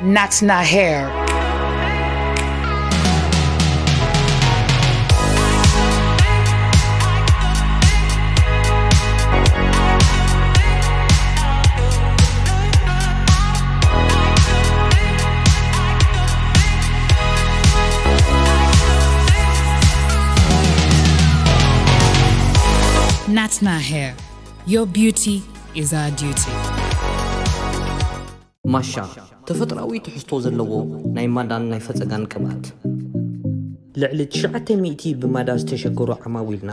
Natna hair. Natna hair. Your beauty is our duty. ማሻ፣ ተፈጥሮኣዊ ትሕዝቶ ዘለዎ ናይ ማዳን ናይ ፈጸጋን ቅብኣት። ልዕሊ ትሽዓተ ሚእቲ ብማዳ ዝተሸገሩ ዓማዊልና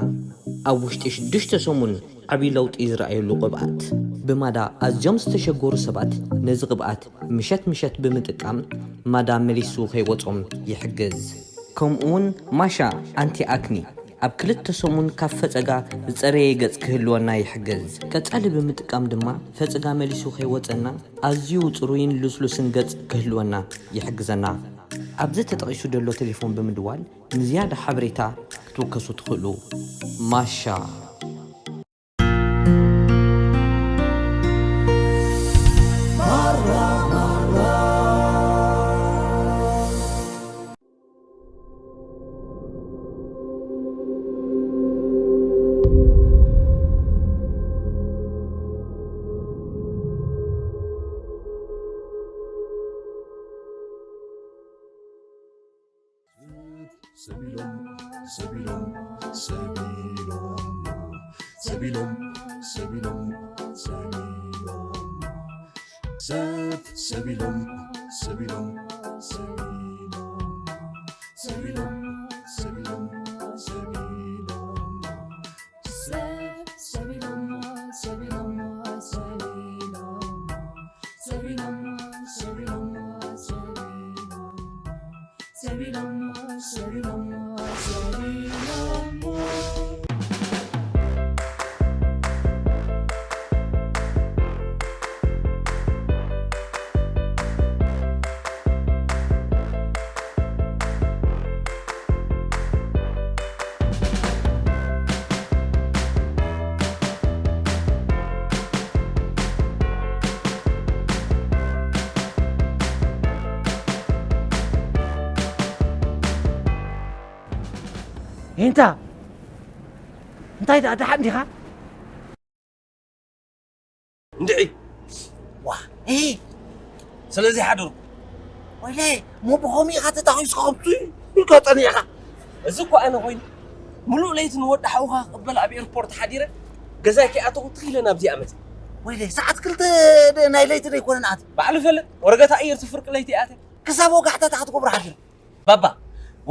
ኣብ ውሽጢ ሽዱሽተ ሰሙን ዓቢ ለውጢ ዝረኣየሉ ቅብኣት። ብማዳ ኣዝዮም ዝተሸገሩ ሰባት ነዚ ቅብኣት ምሸት ምሸት ብምጥቃም ማዳ መሊሱ ከይወጾም ይሕግዝ። ከምኡውን ማሻ ኣንቲ ኣክኒ ኣብ ክልተ ሰሙን ካብ ፈጸጋ ዝጸረየ ገጽ ክህልወና ይሕግዝ። ቀጻሊ ብምጥቃም ድማ ፈጸጋ መሊሱ ከይወጸና ኣዝዩ ጽሩይን ልስሉስን ገጽ ክህልወና ይሕግዘና። ኣብዚ ተጠቒሱ ዘሎ ቴሌፎን ብምድዋል ንዝያዳ ሓበሬታ ክትውከሱ ትኽእሉ። ማሻ። ሰቢሎም ሰቢሎም ሰቢሎም ሰቢሎም ሰቢሎም ሰቢሎም ሰብ ሰቢሎም ሰቢሎም ሰቢሎም ሰቢሎም ሰቢሎም ሰቢሎም ሰብ ሰቢሎም ሰቢሎም ሰቢሎም ሰቢሎም ሰቢሎም ሰቢሎም ሰቢሎም ሰቢሎም ኢንታ እንታይ ደኣ ደሓን ዲኻ? እንድዒ ዋ እ ስለዚ ሓደርኩ ወይለ እሞ ብኸምኡ ኢኻ ተታኺስካ ከምቱ ኢልካ ጸኒዕኻ። እዚ እኮ ኣነ ኮይኑ ምሉእ ለይቲ ንወዲ ሓውኻ ክቕበል ኣብ ኤርፖርት ሓዲረ ገዛይ ከይኣተኹ ትኺለ ናብዚኣ መፅእ ወይለ ሰዓት ክልተ ናይ ለይቲ ደይኮነ ንኣት ባዕሉ ይፈልጥ ወረገት ኣየር ትፍርቂ ለይቲ ይኣተ ክሳብ ወጋሕታታ ክትገብሮ ሓዲረ። ባባ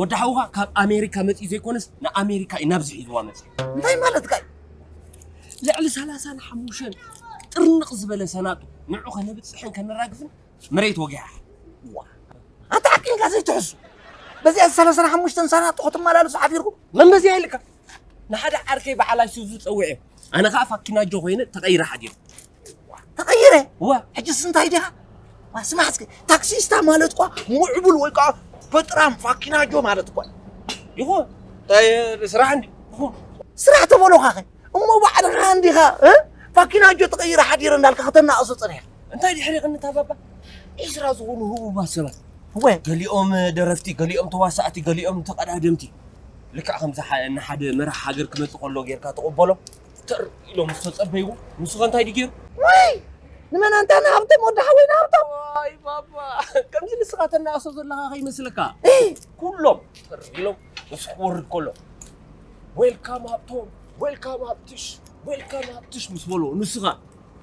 ወዲ ሓውኻ ካብ ኣሜሪካ መፅኡ ዘይኮነስ ንኣሜሪካ እዩ ናብዚ ሒዝዋ መፅእ እንታይ ማለትካ እዩ? ልዕሊ ሰላሳን ሓሙሽተን ጥርንቕ ዝበለ ሰናጡ ንዑ ከነብፅሕን ከነራግፍን መሬት ወጊሓ ኣታ ሓቂንካ ዘይትሕሱ በዚኣ ሰላሳን ሓሙሽተን ሰናጡ ክትመላለሱ ሓዲርኩም። መን በዚኣ ኢልካ ንሓደ ዓርከይ በዓል ኣይሱዙ ፀዊዐ ኣነ ከዓ ፋኪናጆ ኮይነ ተቐይረ ሓዲሩ ተቐይረ እዋ ሕጅስ እንታይ ዲኻ? ዋ፣ ስማዕ እስኪ ታክሲስታ ማለት እኳ ምዕቡል ወይ ከዓ ፈጥራም ፋኪናጆ ማለት እኳ እዩ። ይኹን እንታይ ስራሕ እንዲ ይኹን ስራሕ ተበሎኻኸ እሞ ባዕልኻ እንዲኻ እ? ፋኪናጆ ተቐይረ ሓዲረ እንዳልካ ከተናቕሶ ፀኒሕካ። እንታይ ድሕሪ ቅንታ ባባ ዒስራ ዝኾኑ ህቡባት ሰባት እወ ገሊኦም ደረፍቲ ገሊኦም ተዋሳእቲ ገሊኦም ተቐዳደምቲ ልክዕ ከምዚ ሓደ መራሕ ሃገር ክመፅእ ከሎ ጌርካ ተቐበሎ ተር ኢሎም ምስ ተፀበይዎ ንሱ ከ እንታይ ድዩ ገይሩ ወይ ንመን ኣንታ ንሃብቶም ወዲ ሓወይ ንሃብቶም ዋይ ባባ ከምዚ ንስኻ ተናእሶ ዘለኻ ከይመስለካ እ፣ ኩሎም ተር ኢሎም ምስ ክወርድ ከሎ ዌልካም ሃብቶም ዌልካም ሃብትሽ ዌልካም ሃብትሽ ምስ በልዎ ንስኻ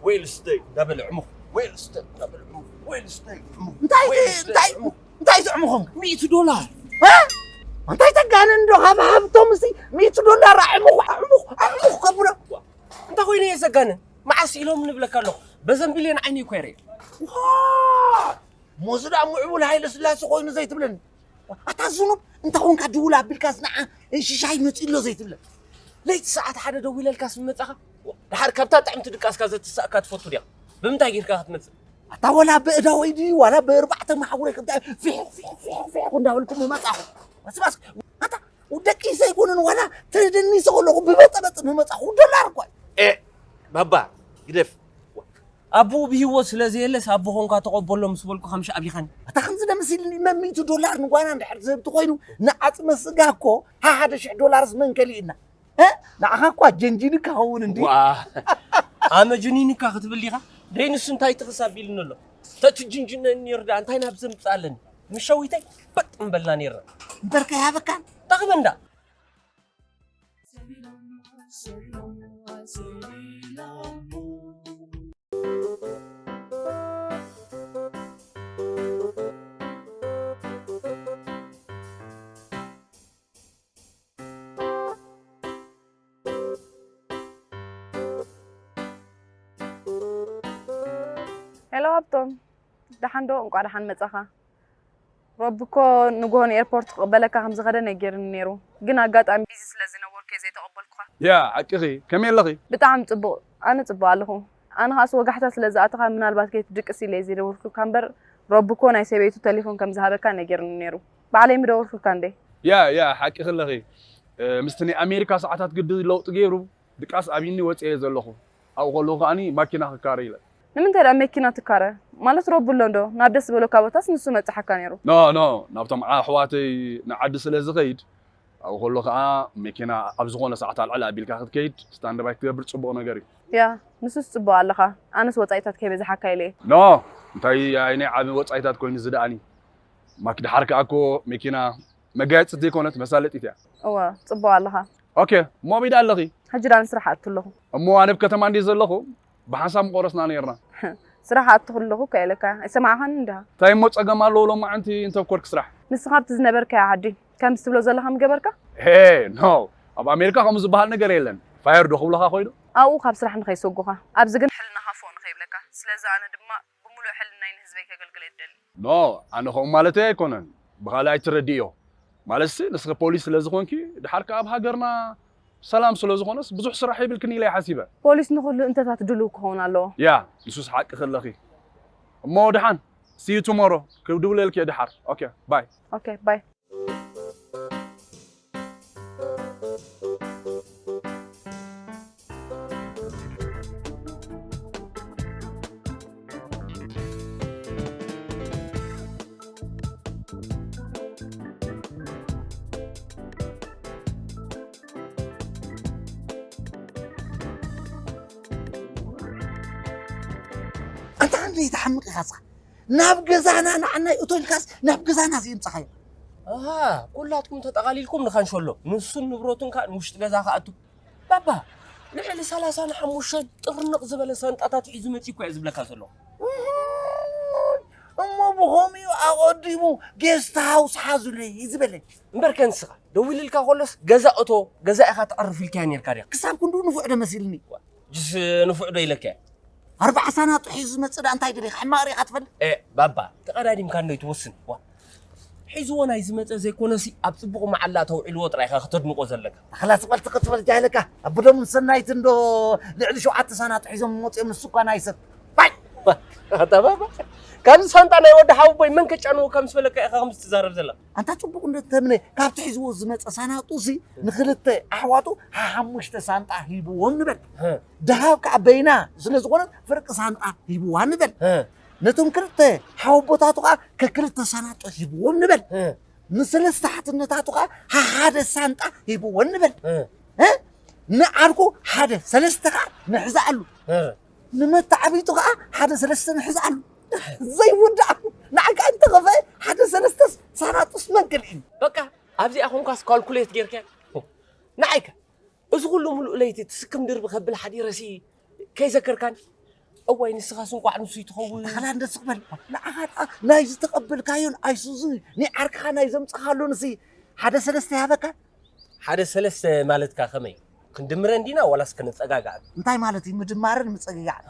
ዌል ስተይ እንዳበለ ዕሙኽ ዌል ስተይ እንዳበለ ዕሙኽ ዌል ስተይ ዕሙኽ እንታይ ዌል ስተይ እንታይ ዕሙኽ እንታይ ትዕሙኹም ሚእቲ ዶላር እንታይ ተጋንን ዶ ካብ ሃብቶም ሲ ሚእቲ ዶላር ኣዕሙኽ ኣዕሙኽ ኣዕሙኽ ከብሎ እንታይ ኮይነ እየ ዘጋንን መዓስ ኢሎም ንብለካ ኣለኹ በዘን ቢልዮን ዓይኒ እኮ የርኢ ሞዚ ዳ ምዕቡል ሃይለ ስላሴ ኮይኑ ዘይትብለኒ ኣታ ዝኑብ እንተ ኾንካ ድውል ኣቢልካ ዝንዓ ሽሻይ መፂ ኣሎ ዘይትብለን ለይቲ ሰዓት ሓደ ደዊለልካ ስመፃኻ ድሓር ካብታ ጥዕምቲ ድቃስካ ዘትሳእካ ትፈቱ ዲያ ብምንታይ ጌርካ ክትመፅእ ኣታ ወላ ብእዳ ወይ ድዩ ዋላ ብእርባዕተ ማሕጉረ ክብታ ፊሕ ፊሕ ፊሕ ፊሕ እንዳበልኩም መፃኹ ስባስ ኣታ ደቂሰ ኣይኮነን ዋላ ተደኒሰ ከለኹ ብበጠበጥ ምመፃኹ ዶላር እኳ ኤ ባባ ግደፍ ኣቦኡ ብህይወት ስለ ዘየለስ ኣቦ ኾንካ ተቐበሎ ምስ በልኩ ከም ሻዕቢኻኒ። ኣታ ከምዚ ደምሲልኒ መሚቱ ዶላር ንጓና እንድሕር ዝህብ ተኾይኑ ንዓጽመ ስጋ እኮ ሀያ ሓደ ሺሕ ዶላርስ መን ከሊእና? እ? ንዓኻ እኳ ጀንጂንካ ኸውን እንዲ። ዋ፣ ኣመ ጅኒንካ ክትብል ዲኻ? ደይ ንሱ እንታይ ትኽስ ኣቢልኒ ኣሎ? ተትጅንጅነኒ ነይሩ ደኣ እንታይ ናብ ዘምጽእ ኣለኒ? ምስ ሸዊተይ በጥ ምበልና ነይርና። እምበርከ ያበካን? ተኽበ እንዳ። ሄሎ ሃብቶም፣ ደሓን ዶ? እንቋዕ ደሓን መጻኻ። ሮቢ እኮ ንግሆ ንኤርፖርት ክቕበለካ ከም ዝኸደ ነጊሩኒ ነይሩ፣ ግን ኣጋጣሚ ቢዚ ስለ ዝነበርኩ እየ ዘይተቐበልኩኻ። ያ፣ ሓቅኺ። ከመይ ኣለኺ? ብጣዕሚ ጽቡቕ። ኣነ ጽቡቕ ኣለኹ። ኣነ ኸኣስ ወጋሕታ ስለ ዝኣተኻ ምናልባት ከይትድቅስ ኢለ እየ ዘይደወልኩልካ እምበር፣ ሮቢ እኮ ናይ ሰበይቱ ተሌፎን ከም ዝሃበካ ነጊሩኒ ነይሩ። ባዕለይ ምደወልኩልካ እንዴ? ያ፣ ያ፣ ሓቅኺ ኣለኺ። እ፣ ምስቲ ናይ ኣሜሪካ ሰዓታት ግዲ ለውጢ ገይሩ፣ ድቃስ ኣብይኒ ወፂኤ ዘለኹ። ኣብኡ ከለኹ ከኣኒ ማኪና ክካረ ኢለ። ንምንታይ ደኣ መኪና ትካረ? ማለት ሮቢ ኣሎ እንዶ? ናብ ደስ ዝበለካ ቦታስ ንሱ መጽሓካ ነይሩ። ኖ፣ ኖ፣ ናብቶም ኣሕዋተይ ንዓዲ ስለ ዝኸይድ፣ ኣብኡ ከሎ ከኣ መኪና ኣብ ዝኾነ ሰዓት ኣልዕል ኣቢልካ ክትከይድ ስታንድባይ ክትገብር ጽቡቕ ነገር እዩ። ያ፣ ንሱስ ጽቡቕ ኣለኻ። ኣነስ ወጻኢታት ከይበዝሓካ ኢለ እየ። ኖ፣ እንታይ ኣይናይ ዓቢ ወጻኢታት ኮይኑ ዝደኣኒ። ማክ ድሓር ከኣ እኮ መኪና መጋየጺት ዘይኮነት መሳለጢት እያ። እወ፣ ጽቡቕ ኣለኻ። ኦኬ፣ እሞ ኣበይ ደኣ ኣለኺ? ሕጂ ደኣ ንስራሕ ኣቱ ኣለኹ። እሞ ኣነ ኣብ ከተማ እንድየ ዘለኹ፣ ብሓንሳብ ምቆረስና ነይርና። ስራሕ ኣቱ ከለኹ እኮ ኢለካ፣ ኣይሰማዕኻን እንዲኻ? እንታይ እሞ ጸገም ኣለዎ ሎማዓንቲ እንተ ኮርክ ስራሕ? ንስኻ ኣብቲ ዝነበርካዮ ዓዲ ከምዚ ትብሎ ዘለኻ ምገበርካ? ሄ፣ ኖ፣ ኣብ ኣሜሪካ ከምኡ ዝበሃል ነገር የለን። ፋየር ዶ ክብሉኻ ኮይኖም? ኣብኡ ካብ ስራሕ ንኸይሰጉኻ፣ ኣብዚ ግን ሕልናኻ ፎእ ንኸይብለካ። ስለዚ ኣነ ድማ ብምሉእ ሕልናይ ንህዝበይ ከገልግል እየ ዝደሊ። ኖ፣ ኣነ ከምኡ ማለተይ ኣይኮነን። ብኻልእ ኣይትረድእዮ። ማለትሲ ንስኺ ፖሊስ ስለ ዝኾንኪ፣ ድሓር ከኣ ኣብ ሃገርና ሰላም ስለ ዝኾነስ ብዙሕ ስራሕ የብልክን ኢለ እየ ሓሲበ። ፖሊስ ንኹሉ እንተታት ድሉው ክኸውን ኣለዎ። ያ፣ ንሱስ ሓቅኺ ኣለኺ። እሞ ደሓን፣ see you tomorrow። ክድውለልኪ እየ ደሓር። ኦኬ፣ ባይ። ኦኬ፣ ባይ። ኣንታ ክንደይ ትሓምቕ ኢኻ እስኻ። ናብ ገዛና ንዓናይ እቶ ኢልካስ ናብ ገዛና ዘየምጻኻዮ። ኣሃ፣ ኩላትኩም ተጠቓሊልኩም ንኻንሸሎ፣ ንሱን ንብረቱን ከኣ ንውሽጢ ገዛ ክኣቱ። ባባ፣ ልዕሊ ሰላሳን ሓሙሽተን ጥርንቕ ዝበለ ሳንጣታት ሒዙ መጺኡ እኮ እየ ዝብለካ ዘለኹ። እሞ ብኸምኡ ኣቐዲሙ ጌስት ሃውስ ሓዙለይ ዝበለ። እምበርከ ንስኻ፣ ደዊልልካ ከሎስ ገዛ እቶ፣ ገዛ ኢኻ ተዕርፍ ኢልካዮ ኔርካ ዲኻ? ክሳብ ክንድኡ ንፉዕ ዶ መሲልኒ? ጅስ ንፉዕ ዶ ኢለካ? ኣርባዓ ሳናጡ ሒዙ ዝመጽእ ደኣ እንታይ ደሊኻ? ሕማቕ ሪኢኻ ትፈልጥ? ኤ፣ ባባ፣ ተቐዳዲምካ እንዶ ኣይትወስን። ዋ፣ ሒዝዎ ናይ ዝመጸ ዘይኮነሲ፣ ኣብ ጽቡቕ መዓላ ተውዒልዎ ጥራይ ኢኻ ከተድንቖ ዘለካ። ኣኽላ ስቕ በል ትኽ ትበል ጃሂለካ። ኣብ ብደሙን ሰናይትን ዶ ልዕሊ ሸውዓተ ሳናጡ ሒዞም መጺኦም ንሱ እኳ ናይ ሰብ። ባይ! ኣታ ባባ፣ ካብዚ ሳንጣ ናይ ወዲ ሓወቦይ መን ከጫንዎ ከም ዝበለካ ኢኻ ከምዚ ትዛረብ ዘላ? ኣንታ ጽቡቕ እንዶ ተምነ፣ ካብቲ ሒዝዎ ዝመጸ ሳናጡሲ ንኽልተ ኣሕዋቱ ሓሙሽተ ሳንጣ ሂብዎም ንበል። ህ። ደሃብ ከኣ በይና ስለ ዝኾነት ፍርቂ ሳንጣ ሂብዋ ንበል። እ። ነቶም ክልተ ሓወቦታቱ ከኣ ከክልተ ሳናጦ ሂብዎም ንበል። እ። ንሰለስተ ሓትነታቱ ከኣ ሓሓደ ሳንጣ ሂብዎ ንበል። እ። እ? ንዓርኩ ሓደ ሰለስተ ከኣ ንሕዝኣሉ። እ። ንመተዓቢቱ ከኣ ሓደ ሰለስተ ንሕዝኣሉ። ዘይውዳእ። ንዓይ ከኣ እንተኸፍአ ሓደ ሰለስተ ሳናጡስ መንቀሊ እዩ። በቃ ኣብዚኣ ኾንካስ ካልኩሌት ጌርካ። ንዓይከ እዚ ኩሉ ሙሉእ ለይቲ ትስክም ድርቢ ከብል ሓዲረሲ ከይዘከርካኒ? እዋይ ንስኻስ እንቋዕ ንሱ ይትኸውን። ተኽላ እንደስ ክበል ንዓኻ ደኣ ናይ ዝተቐበልካዮን ኣይሱዙ ናይ ዓርክኻ ናይ ዘምጽኻሉንሲ ሓደ ሰለስተ ይሃበካ? ሓደ ሰለስተ ማለትካ ከመይ? ክንድምረን ዲና ዋላስ ከነጸጋግዐን? እንታይ ማለት እዩ ምድማርን ምጽግጋዕን?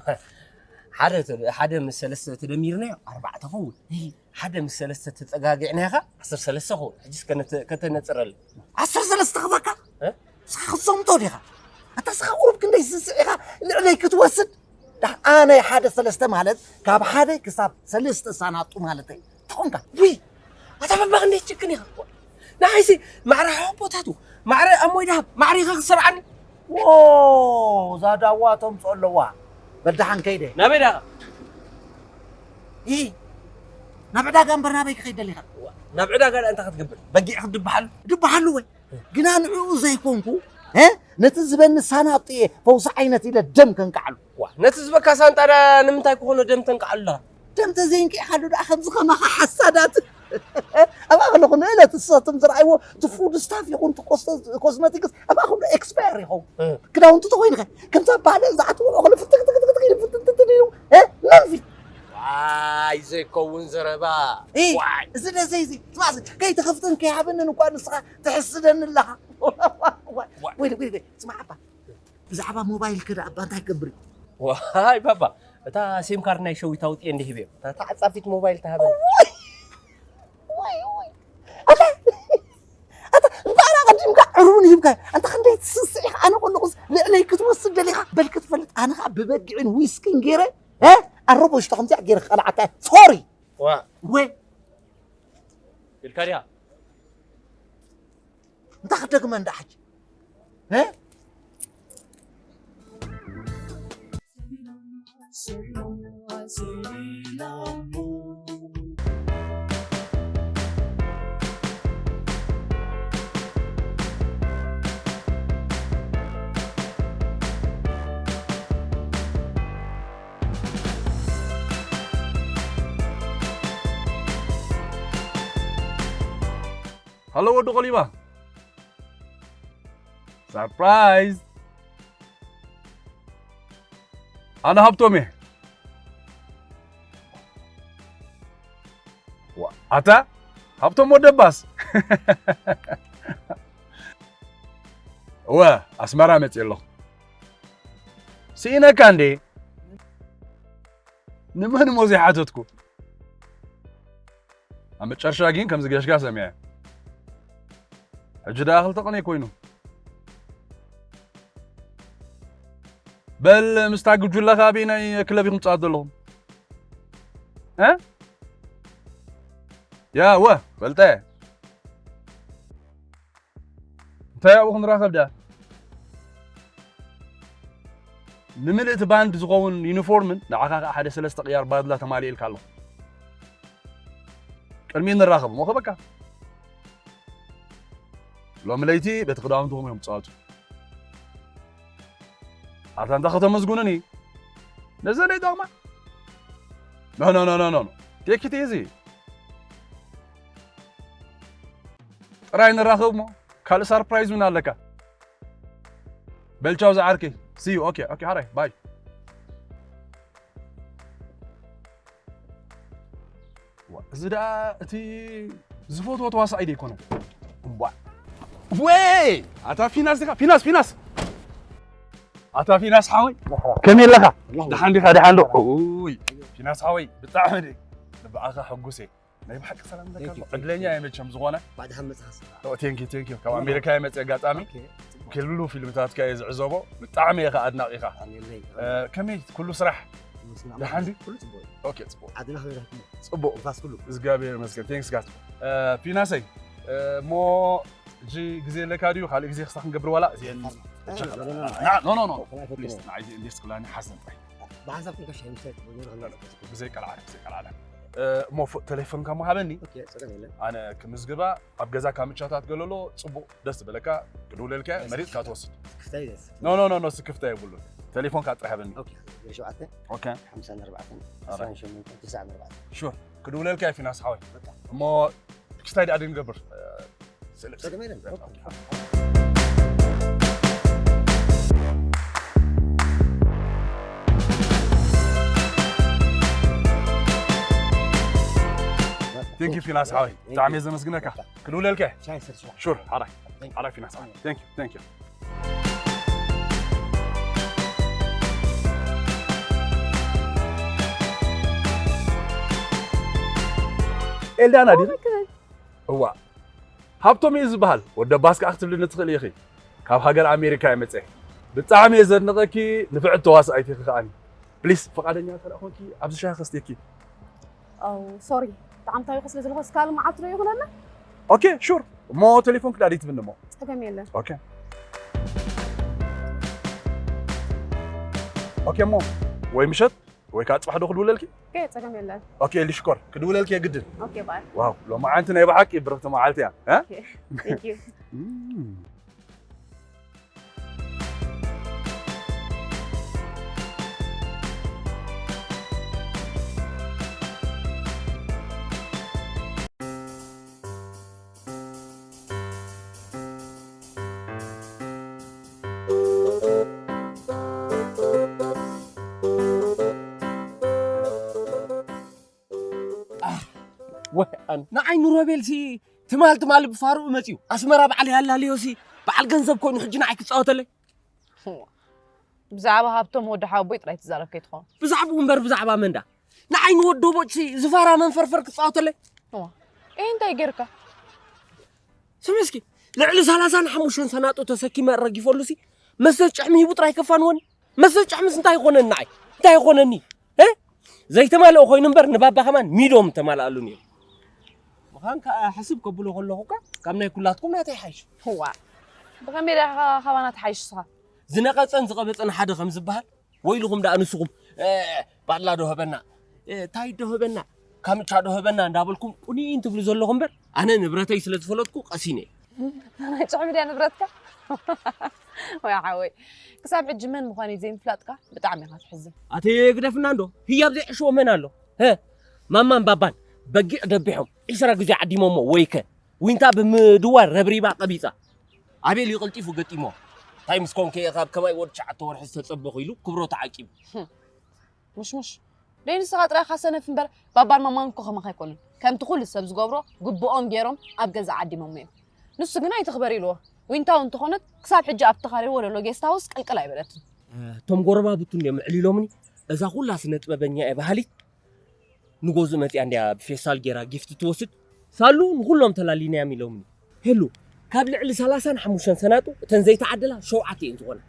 ሓደ ተ-፣ ሓደ ምስ ሰለስተ ተደሚርናዮ ኣርባዕተ ኸውን። እህ። ሓደ ምስ ሰለስተ ተጸጋጊዕናዮ ኸኣ ዓሰርተ ሰለስተ ኸውን። ሕጂስ ከነተ-፣ ከተነጽረሉ። ዓሰርተ ሰለስተ ክበካ? እ? ንስኻ ክትዘምቶ ዲኻ? ኣታ ንስኻ ቁሩብ ክንደይ ስስዕ ኢኻ ልዕለይ ክትወስድ? ዳ-፣ ኣነ ሓደ ሰለስተ ማለት ካብ ሓደ ክሳብ ሰለስተ ሳናጡ ማለተይ። እንታይ ኾንካ? ውይ! ኣታ በባ ክንደይ ትጭክን ኢኻ። ንዓይሲ ማዕረ ሓቦታቱ፣ ማዕረ ኣሞይ ደሃብ፣ ማዕረ ኢኻ ክትሰርዓኒ? ዎ፣ እዛ ዳዋ ተምጽኦ ኣለዋ። በል ደሓን ከይደ። ናበይ ዳኻ? ኢ፣ ናብ ዕዳጋ እምበር ናበይ ክኸይድ ደሊኻ? ዋ፣ ናብ ዕዳጋ ደኣ እንታይ ክትገብር? በጊዕ ክትድብሓሉ? ድብሓሉ ወይ? ግና ንዕኡ ዘይኮንኩ፣ እ? ነቲ ዝበኒ ሳናጡ እየ ፈውሲ ዓይነት ኢለ ደም ከንቅዓሉ። ዋ፣ ነቲ ዝበካ ሳንጣ ደኣ ንምንታይ ክኾኖ ደም ተንቅዓሉ ኣለኻ? ደም ተዘይንቂዕካሉ ደኣ ከምዚ ከማኻ ሓሳዳት። ኣብኣ ከለኹ ንእለት እሳቶም ዝረኣይዎ እቲ ፉድ ስታፍ ይኹን እቲ ኮስተ-፣ ኮስመቲክስ ኣብኣ ከሎ ኤክስፓየር ይኸውን። እ። ክዳውንቲ ተኾይንኸ ከምዛ ባለ ዝኣትዎ ከሎ ፍትክትክትክትክ ኢሉ ፍትንትንትን ኢሉ፣ እ? መንፊት። ዋይ፣ ዘይከውን ዘረባ። እ፣ ዋይ። እዚ ደዘይ እዚ፣ ስማዕ፣ እዚ ከይትኸፍትን ከይሃበንን እኳ ንስኻ ትሕስደኒ ኣለኻ። ዋይ። ወይለ፣ ወይለ፣ ስማዕ ኣባ፣ ብዛዕባ ሞባይል ከ ደኣ ኣባ እንታይ ክገብር እዩ? ዋይ ባባ፣ እታ ሲም ካርድ ናይ ሸዊት ኣውጥየ እንዲህ ህብዮ። እታ ተዓጻፊት ሞባይል ተሃበኒ። ወይ፣ ወይ። ኣታ፣ ኣታ፣ እምበኣር ኣቐዲምካ ዕሩን ሂብካ። ኣንታ ክንደይ ትስስዕ ኢኻ። ኣነ ከለኹስ ልዕለይ ክትወስድ ደሊኻ? በል ክትፈልጥ፣ ኣነ ኸኣ ብበጊዕን ዊስኪን ገይረ፣ እ? ኣረቦሽቶ ከምዚኣ ገይረ ክቐልዓካ እየ። ሶሪ። ዋ። ወይ። ኢልካ ዲኻ? እንታይ ክደግመ እንዳ ሕጂ? እ? ሃሎ ወዲ ቆሊባ። ሰርፕራይዝ! ኣነ ሃብቶም እየ። ዋ፣ ኣታ ሃብቶም ወደባስ? እወ፣ ኣስመራ መፅእ ኣለኹ። ስኢነካ እንዴ? ንመን እሞ ዘይሓተትኩ? ኣብ መጨረሻ ግን ከምዚ ገሽካ ሰሚዐ። ሕጂ ደኣ ክልተ ቀነይ ኮይኑ። በል ምስታ ጉጅለኻ ኣበየናይ ክለብ ኢኹም ትጻወቱ ዘለኹም? እ? ያ፣ ወ፣ ፈልጠ። እንታይ ኣብኡ ክንራኸብ ደኣ? ንምልእቲ ባንድ ዝኸውን ዩኒፎርምን ንዓኻ ከኣ ሓደ ሰለስተ ቅያር ባድላ ተማሊእልካ ኣለኹ። ቅድሚ ንራኸብ እሞ ከበቃ። ሎሚ ለይቲ በቲ ክዳውንትኹም እዮም ዝጻወቱ። ኣታ እንታ ከተመስግኑኒ። ነዘን ይጠቕማ። ኖ፣ ኖ፣ ኖ፣ ኖ፣ ኖ፣ ኖ። ቴክ ኢት ኢዚ። ጥራይ ንራኸብ እሞ ካልእ ሰርፕራይዝ እውን ኣለካ። በል ቻው ዝዓርከይ። ሲ ዩ። ኦኬ፣ ኦኬ፣ ሓራይ። ባይ። ዋ፣ እዚ ደኣ እቲ ዝፈትዎ ተዋሳኣይ ዶ ኣይኮነን? እምቧ። ወይ! ኣታ ፊናስ ዲኻ? ፊናስ፣ ፊናስ! ኣታ ፊናስ ሓወይ፣ ከመይ ኣለኻ? ደሓን ዲኻ? ደሓን ዶ? ኡይ፣ ፊናስ ሓወይ፣ ብጣዕሚ ዲ-፣ ንብኣኻ ሕጉስ እየ። ናይ ብሓቂ ሰላም ኣለካ? Thank you, thank you, ዕድለኛ thank you። እየ መቸም ዝኾነ። ባዕድኻ መጽኻ ስኻ። ኦ፣ ቴንክ ዩ፣ ቴንክ ዩ። ካብ ኣሜሪካ እየ መጽእ ኣጋጣሚ። ኦኬ፣ ጽቡቕ። ኩሉ ፊልምታትካ እየ ዝዕዘቦ። ብጣዕሚ እየ ከኣ ኣድናቒኻ። ኣሜን። እ፣ ከመይ ኩሉ ስራሕ? ይመስገን ደሓን ኣምላኽ። ድዩ? ኩሉ ጽቡቕ እዩ። ኦኬ፣ ጽቡቕ። ዓድና ከመይ ረኺብኩም? ጽቡቕ። ንፋስ ኩሉ? እግዚኣብሔር ይመስገን። ቴንክስ ጋድ። እ፣ ፊናሰይ፣ እ፣ እሞ ሕጂ ግዜ ኣለካ ድዩ? ካልእ ግዜ ክስታ ክንገብር ዋላ? እዚአን ኖ፣ ኖ፣ ኖ፣ ኖ። ኖ፣ ኖ፣ ኖ። ፕሊዝ፣ ንዓይ ኢንቨስት ክብላኒ ሓዘን ጥራይ። ብሓንሳብ ክንከሽ ኣይምሰል፣ ወጀር ክንመጽእ። ብዘይ ቀልዓለም፣ ብዘይ ቀልዓለም። እ፣ እሞ ፎ-፣ ቴሌፎንካ እሞ ሃበኒ። ኦኬ፣ ጸገም የለን። ኣነ ክምዝግባ፣ ኣብ ገዛ ካብ ምቻታት ገለሎ፣ ጽቡቕ፣ ደስ ዝበለካ፣ ክድውለልካ፣ መሪጽካ ትወስድ። ክስታይ ደስ። ኖ፣ ኖ፣ ኖ፣ ኖ፣ ስክፍታ የብሉን። ቴሌፎንካ ጥራይ ሃበኒ። ኦኬ፣ ዜሮ ሸውዓተ፣ ኦኬ። ሓምሳን ኣርባዕተን፣ ኣረ። ዕስራን ሸሞንተን፣ ተስዓን ኣርባዕተን። ሹር፣ ክድውለልካ እየ ፊናስ ሓወይ። በቃ። እሞ ክስታይ ደኣ ድንገብር፣ እ፣ ስእሊ ጸገም የለን። ቴንክ ዩ ፊናስ ሓወይ፣ ብጣዕሚ እየ ዘመስግነካ። ክድውለልካ እየ። ሻይ ሰርሽ። ሹር፣ ሓራይ። ሓራይ ፊናስ ሓወይ። ቴንክ ዩ፣ ቴንክ ዩ። ኤልዳና ድዩ? እዋ፣ ሃብቶም እዩ ዝበሃል። ወዲ ኣባስ ከኣ ክትብልኒ ትኽእሊ ኢኺ። ካብ ሃገር ኣሜሪካ እየ መጸ። ብጣዕሚ እየ ዘድንቐኪ፣ ንፍዕቲ ተዋሳኢት ኢኺ ከኣኒ። ፕሊስ፣ ፍቓደኛ እንተ ደኣ ኾንኪ፣ ኣብዚ ሻሂ ከስትየኪ። ኣው፣ ሶሪ። ብጣዕምታዊ ክስለ ዘለኹ፣ እስካል መዓልቲ ዶ ይኹነና? ኦኬ፣ ሹር። እሞ ቴሌፎን ክዳዲ ትብኒ እሞ። ጸገም የለን። ኦኬ። ኦኬ፣ እሞ ወይ ምሸት ወይ ከዓ ፅባሕ ዶ ክድውለልኪ? ኦኬ፣ ጸገም የለን። ኦኬ፣ ሊሽኮር ክድውለልኪ የግድን። ኦኬ፣ ባይ። ዋው፣ ሎማዓንቲ ናይ ብሓቂ ብርኽቲ መዓልቲ እያ። እ? ኦኬ፣ thank you። ወይ ኣነ ንዓይ ንሮቤል ሲ ትማል ትማል ብፋርኡ መፅዩ ኣስመራ በዓል ያላልዮ ሲ በዓል ገንዘብ ኮይኑ ሕጂ ንዓይ ክፃወተለይ። ብዛዕባ ሃብቶም ወዲ ሓወቦይ ጥራይ ትዛረብ ከይትኾን። ብዛዕባኡ እምበር ብዛዕባ መንዳ ንዓይ ንወደቦች ሲ ዝፋራ መንፈርፈር ክፃወተለይ። ይህ እንታይ ጌርካ? ስሚ እስኪ ልዕሊ ሰላሳን ሓሙሽተን ሰናጡ ተሰኪመ ረጊፈሉ ሲ መስተ ጭሕሚ ሂቡ ጥራይ ከፋንወኒ። መስተ ጭሕምስ እንታይ ይኾነኒ ንዓይ እንታይ ይኾነኒ? እ? ዘይተማልኦ ኮይኑ እምበር ንባባ ከማን ሚዶም ተማልኣሉ ነይሩ። ምዃን ከዓ ሕስብ ከብሎ ከለኹ እኳ ካብ ናይ ኩላትኩም ናተይ ሓይሽ። ዋ፣ ብኸመይ ዳ ካባና ትሓይሽ ንስኻ? ዝነቐፀን ዝቐበፀን ሓደ ከም ዝበሃል ወይልኹም ደኣ ንስኹም፣ እ፣ ባላ ዶ ህበና፣ እ፣ ታይ ዶ ህበና፣ ካምቻ ዶ ህበና እንዳበልኩም ቁኒን ትብሉ ዘለኹም እምበር ኣነ ንብረተይ ስለ ዝፈለጥኩ ቀሲነ። ናይ ጭሕሚ ድያ ንብረትካ? ወይ ሓወይ፣ ክሳብ ሕጂ መን ምዃነይ ዘይምፍላጥካ ብጣዕሚ ኢኻ ትሕዝን። ኣቲ ግደፍና እንዶ ህያብ ዘይዕሽዎ መን ኣሎ? ሀ፣ ማማን ባባን በጊዕ ደቢሖም ዒስራ ግዜ ዓዲሞሞ ወይከ ዊንታ ብምድዋር ረብሪባ ቀቢፃ። ኣቤል እዩ ቀልጢፉ ገጢሞ። እንታይ ምስ ኮንከ ኢኻ ኣብ ከማይ ወዲ ትሽዓተ ወርሒ ዝተጸበኹ ኢሉ ክብሮ ተዓቂቡ። ምሽምሽ ደይ ንስኻ ጥራይ ኢኻ ሰነፍ እምበር ባባን ማማን እኮ ከማኻ ኣይኮኑን። ከምቲ ኩሉ ሰብ ዝገብሮ ግብኦም ገይሮም ኣብ ገዛ ዓዲሞሞ እዮም። ንሱ ግና ኣይትኽበር ኢልዎ። ዊንታ እውን እንተኾነት ክሳብ ሕጂ ኣብቲ ተኻሪርዎ ዘሎ ጌስት ሃውስ ቅልቅል ኣይበለትን። እቶም ጎረባብቱ እንድዮም ኣዕሊሎምኒ እዛ ኩላ ስነ ጥበበኛ እየ በሃሊት ንገዝኡ መፂኣ እንድያ ብፌስታል ጌራ ጊፍት ትወስድ። ሳሉ ንኩሎም ተላሊናዮም ኢሎምኒ። ሄሉ ካብ ልዕሊ ሰላሳን ሓሙሽተን ሰናጡ እተን ዘይተዓደላ ሸውዓተ እየን ዝኾና።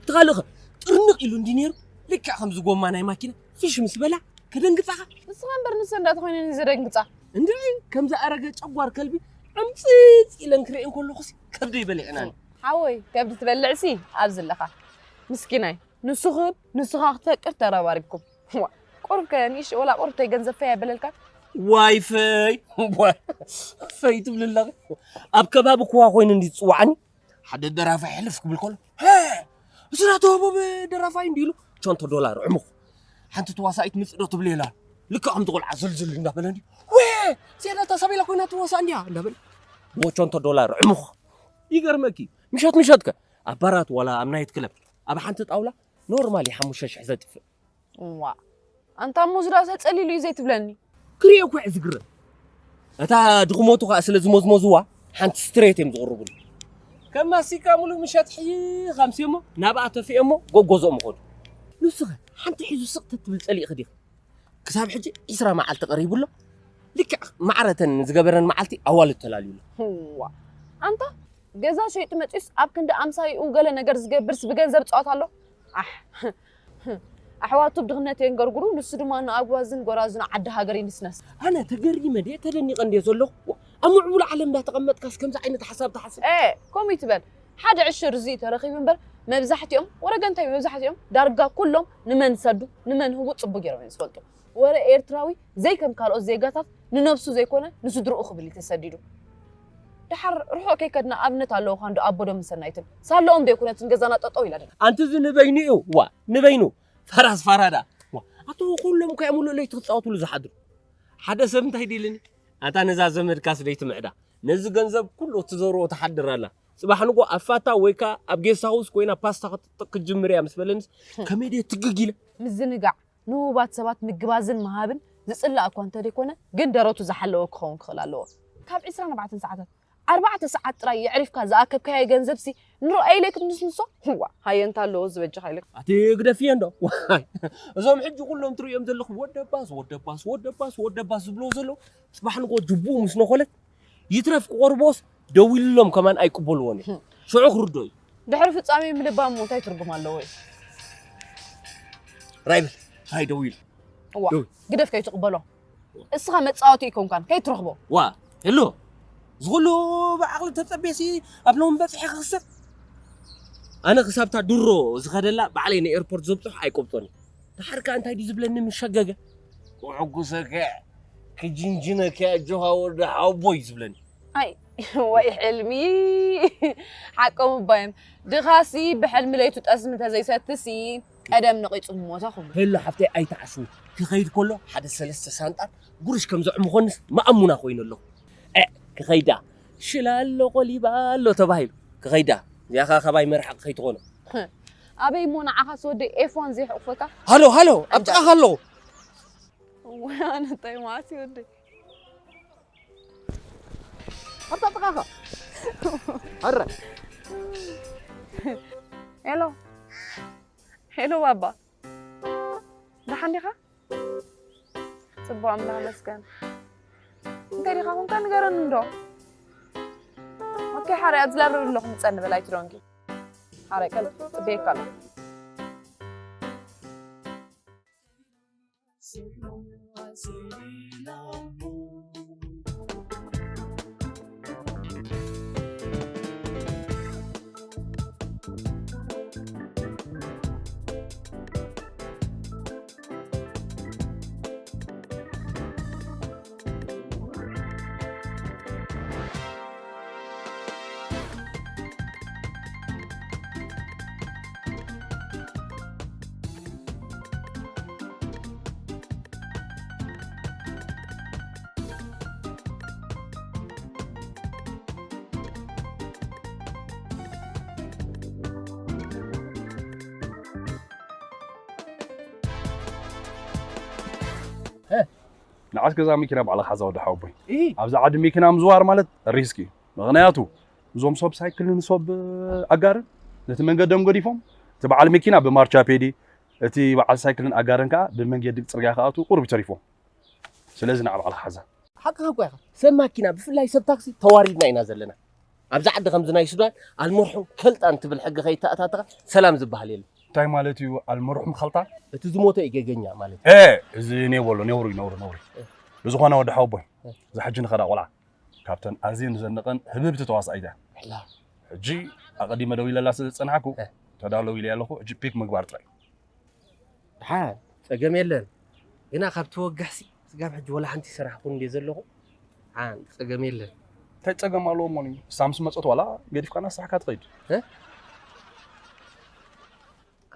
እቲ ካልእ ኸ ጥርንቕ ኢሉ እንዲ ነይሩ ልክዕ ከምዚ ጎማ ናይ ማኪና ፍሽ ምስ በላ ከደንግፃኻ። ንስኻ እምበር ንሰ እንዳተኾይነ ዘደንግፃ። እንድዒ ከምዚ ኣረገ ጨጓር ከልቢ ዕምፅፅ ኢለን ክርእየን ከለኹሲ ከብደይ በሊዕናኒ። ሓወይ ከብዲ ትበልዕሲ ኣብዚ ኣለኻ ምስኪናይ። ንሱ ክብ ንስኻ ክተቅር ተረባሪብኩም። ዋ፣ ቁሩብ ከ ንእሽ ወላ ቁሩብ ተይ ገንዘብ ፈይ ኣይበለልካ። ዋይ ፈይ ዋይ፣ ፈይ ትብል ኣለኺ። ኣብ ከባቢ ክዋ ኮይኑ እንዲ ዝፅዋዓኒ ሓደ ደራፋይ ሕልፍ ክብል ከሎ "ሀ፣ እዚ ናተወቦብ ደራፋይ እንዲ" ኢሉ ቸንቶ ዶላር ዕሙኽ ሓንቲ ተዋሳኢት ምፅእ ዶ ትብል የላ ልክዕ ከምቲ ቆልዓ ዝልዝል እንዳበለ እንዲ "ወ ዝያዳ እታ ሳቤላ ኮይና ትዋሳእ እንዲያ" እንዳበለ ብወቸንቶ ዶላር ዕሙኽ። ይገርመኪ ምሸት ምሸት ከ ኣብ ባራት ዋላ ኣብ ናይት ክለብ ኣብ ሓንቲ ጣውላ ኖርማል እዩ ሓሙሽተ ሽሕ ዘጥፍእ። እዋ ኣንታ እሞ ዝዳሰ ጸሊሉ እዩ ዘይትብለኒ። ክሪኦ እኮ እየ ዝግረም። እታ ድኽመቱ ከኣ ስለ ዝመዝመዝዋ ሓንቲ ስትሬት እዮም ዝቕርቡሉ። ከም ማስቲካ ሙሉእ ምሸት ሕይኽ ኣምስዮሞ ናብኣ ተፊኦሞ ገጎዝኦም ይኸዱ። ንስኸ ሓንቲ ሒዙ ስቕ ተትብል ጸሊእኺ ዲኺ? ክሳብ ሕጂ ዒስራ መዓልቲ ቀሪቡሎ። ልክዕ ማዕረተን ዝገበረን መዓልቲ ኣዋልድ ተላልዩሉ። እዋ ኣንታ ገዛ ሸይጡ መጺኡስ ኣብ ክንዲ ኣምሳይኡ ገለ ነገር ዝገብርስ ብገንዘብ ጸዋታ ኣሎ። ኣሕ ኣሕዋቱ ብድኽነት የንገርግሩ፣ ንሱ ድማ ንኣጉባዝን ጎራዙን ዓዲ ሃገር ይንስነስ። ኣነ ተገሪመ ድየ ተደኒቐ እንድየ ዘለኹ። ኣብ ምዕቡል ዓለም እንዳተቐመጥካስ ከምዚ ዓይነት ሓሳብ ትሓስብ? ኤ ከምኡ ይትበል። ሓደ ዕሽር ርዝኢ ተረኺቡ እምበር መብዛሕትኦም ወረገንታይ መብዛሕትኦም ዳርጋ ኩሎም ንመን ሰዱ ንመን ህቡ ጽቡቅ ገይሮም እዮም ዝፈልጡ። ወረ ኤርትራዊ ዘይከም ካልኦት ዜጋታት ንነብሱ ዘይኮነ ንስድርኡ ክብል እዩ ተሰዲዱ። ደሓር ርሑቕ ከይከድና ኣብነት ኣለዎ ኳንዶ ኣቦዶምን ሰናይትን ሳለኦም ዶ ኣይኮነትን ገዛና ጠጠው ኢላ ደላ። ኣንቲ እዚ ንበይኑ እዩ ዋ ንበይኑ ፈራስ ፋራዳ ዋ ኣቶ ኩሎም እኮ እዮም ሙሉእ ለይቲ ክፃወትሉ ዝሓድሩ። ሓደ ሰብ እንታይ ዲልኒ ኣንታ ነዛ ዘመድካስ ደይትምዕዳ ነዚ ገንዘብ ኩሉ ትዘርዎ ትሓድር ኣላ ፅባሕ ንጎ ኣብ ፋታ ወይ ከዓ ኣብ ጌስት ሃውስ ኮይና ፓስታ ክትጥቅ ክትጅምር እያ ምስ በለንስ ከመይ ድየ ትግግ ኢለ ምዝንጋዕ ንህቡባት ሰባት ምግባዝን ምሃብን ዝጽላእ እኳ እንተደይኮነ ግን ደረቱ ዝሓለወ ክኸውን ክኽእል ኣለዎ። ካብ ዕስራን ኣርባዕተን ሰዓታት ኣርባዕተ ሰዓት ጥራይ የዕሪፍካ ዝኣከብካዮ ገንዘብሲ ንርኣይ ኢለ ክትምስምሶ ህዋ ሃየ እንታ ኣለዎ ዝበጀኻ ኢለ ኣቲ ግደፍዮ እንዶ ዋይ እዞም ሕጂ ኩሎም ትርእዮም ዘለኹም ወደባስ ወደባስ ወደባስ ወደባስ ዝብልዎ ዘለዉ ጽባሕ ንግሆ ጅቡኡ ምስ ነኾለት ይትረፍ ክቆርቦስ ደዊልሎም ከማን ኣይቅበልዎን እዮም ሽዑ ክርዶ እዩ ድሕሪ ፍጻሜ ምልባም እንታይ ትርጉም ኣለዎ እዩ ራይብል ሃይ ደዊሉ እዋ ግደፍ ከይትቕበሎ እስኻ መጻወቲ ኣይኮንካን ከይትረኽቦ ዋ ህሎ ዝኹሉ ብዓቕሊ ተጸቤሲ ኣብ ሎም በጽሐ ክኽሰት ኣነ ክሳብታ ድሮ ዝኸደላ ባዕለይ ንኤርፖርት ዘብጽሖ ኣይቆብጾን እዩ ድሓር ከኣ እንታይ ድዩ ዝብለኒ ምስ ሸገገ? ክዕጉሰካ፣ ክጅንጅነካ ኣጆኻ ወዲ ሓወቦይ ዝብለኒ። ኣይ፣ ወይ ሕልሚ። ሓቆም እባ እዮም። ድኻሲ ብሕልሚ ለይቱ ጠስሚ ተዘይሰትሲ ቀደም ነቒጹ ምሞተ ኹም። ሄሎ ሓፍተይ ኣይትዓስዊ። ክኸይድ ከሎ ሓደ ሰለስተ ሳንጣን ጉርሽ ከም ዘዕሙ ኮንስ መኣሙና ኮይኑ ኣለኹ። እ፣ ክኸይዳ ሽላ ኣሎ ቆሊባ ኣሎ ተባሂሉ። ክኸይዳ እዚኣ ኸዓ ካባይ መርሓቕ ከይትኾኖ። ኣበይ እሞ ንዓኻስ ወደይ ኤፍ ዋን ዘይሕቑፈካ? ሃሎ ሃሎ ኣብ ጥቓኻ ኣለኹ። ወይ ኣነ እንታይ መዓት ይወደይ። ኣብታ ጥቓኻ። ኣረ ሄሎ ሄሎ ባባ ደሓን ዲኻ? ጽቡቕ ኣምላኽ መስገን። እንታይ ዲኻ ኮንካ ንገረኒ እንዶ። ኦኬ ሓራይ ኣብዚ ላብረሪ ኣለኹ ምጸኒ በል ኣይትደንጊ። ሓራይ ቀል ጽበየካ ኣለኹ። ንዓስ ገዛ መኪና ባዕልኻ ሓዛ ወዲ ሓወቦይ። ኣብዚ ዓዲ መኪና ምዝዋር ማለት ሪስክ እዩ። ምኽንያቱ እዞም ሰብ ሳይክልን ሰብ ኣጋርን ነቲ መንገዶም ገዲፎም እቲ በዓል መኪና ብማርቻ ፔዲ እቲ በዓል ሳይክልን ኣጋርን ከዓ ብመንገዲ ፅርግያ ክኣትዉ ቁሩብ ተሪፎም። ስለዚ ንዓ ባዕልኻ ሓዛ። ሓቅኻ እኮ ኢኻ። ሰብ ማኪና ብፍላይ ሰብ ታክሲ ተዋሪድና ኢና ዘለና። ኣብዚ ዓዲ ከምዚ ናይ ሱዳን ኣልመርሑም ከልጣን ትብል ሕጊ ከይተኣታተኻ ሰላም ዝበሃል የለን። እንታይ ማለት እዩ ኣልመርሑም ከልጣን? እቲ ዝሞተ እዩ ጌገኛ ማለት እዩ። እ እዚ እኔ በሎ ነውሩ እዩ ነውሩ ነውሩ። ብዝኾነ ወዲ ሓወቦይ እዛ ሕጂ ንኸዳ ቆልዓ ካብተን ኣዝየን ዘንቐን ህብብቲ ተዋሳኢት እያ። ሕጂ ኣቐዲመ ደው ኢለላ ስለ ዝጸናሕኩ ተዳለው ኢለ ኣለኹ። ሕጂ ፒክ ምግባር ጥራይ። ደሓን ጸገም የለን። ግና ካብ ተወጋሕሲ ስጋብ ሕጂ ወላ ሓንቲ ይሰራሕኩን እንድየ ዘለኹ። ደሓን ጸገም የለን። እንታይ ጸገም ኣለዎ እሞ ንዩ? እሳ ምስ መጸት ዋላ ገዲፍካና ስራሕካ ትኸይድ። እ?